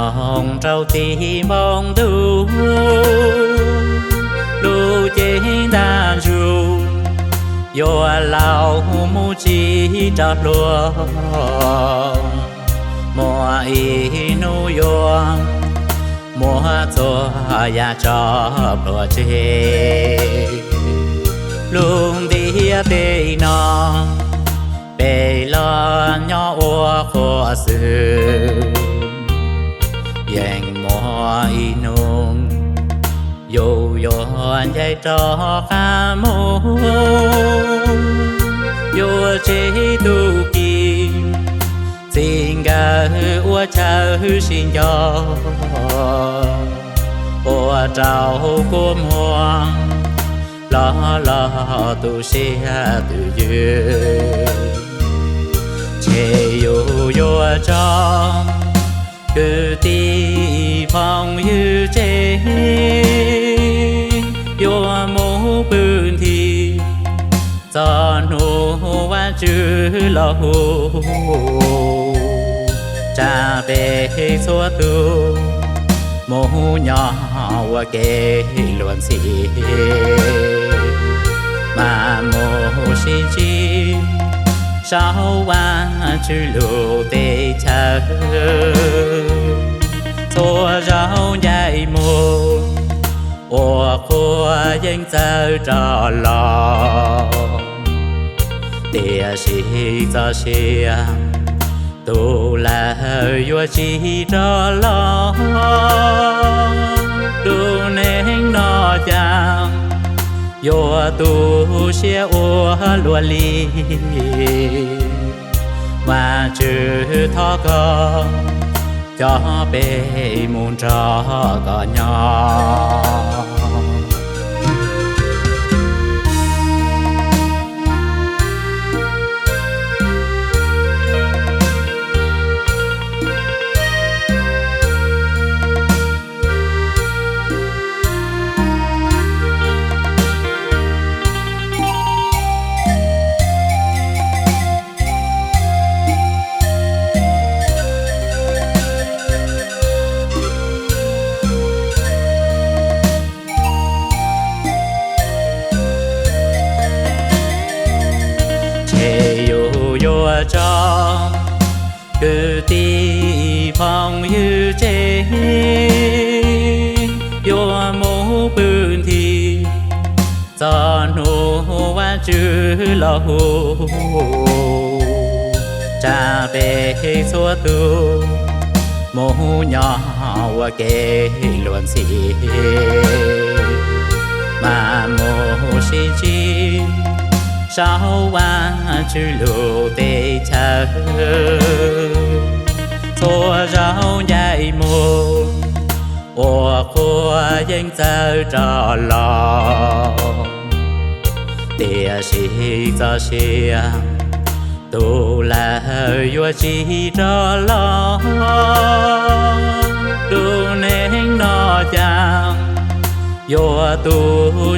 Moo rau tim npoo ntuj, lub cev ntaj ntsug yuav laus mus tsis rov hlua. Muaj ib hnub yuav muab txhua yam tso pluav tseg. Lub ntiaj teb no peb los nyob ua qhua xwb, yeej muaj ib hnub yus yuav ncaim rov qab mus. Yuav tseg tus kis txij nkawm ua chaw sib nco, ua rau kua muag loj los tu siab twj ywm. Ces yus yuav tso kwv tij phooj ywg tseg, yuav mus pw nthi txog hnub Vajtswv los hu, tsa peb txhua tus mus nyob ua ke luag ntxhi. Mas mus sib ntsib saum Vajtswv lub teb chaws, txhua zaus ncaim mus ua qhua yeej txawj rov los. Tiam sis txoj sia tus lawm yuav tsis rov los. Lub neej no cas yuav tu siab ua luaj li. Vajtswv thov koj coj peb mus nrog koj nyob. Ces yus yuav tso kwv tij phooj ywg tseg, yuav mus pw nthi txog hnub Vajtswv los hu, tsa peb txhua tus mus nyob ua ke luag ntxhi. Mas mus sib ntsib saum Vajtswv lub teb chaws, txhua zaus ncaim mus ua qhua yeej txawj rov los. Tiam sis txoj sia tus lawm yuav tsis rov los. Lub neej no cas yuav tu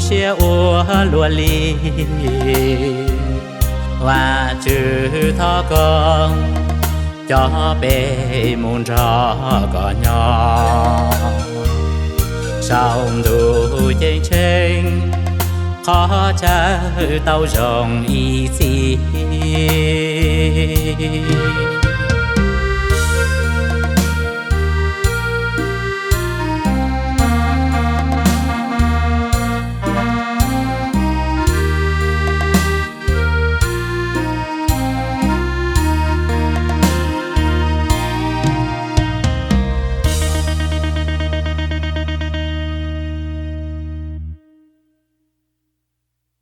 siab ua luaj li. Vajtswv thov koj coj peb mus nrog koj nyob saum ntuj ceeb tsheej, qhov chaw tau zoo ib txhis.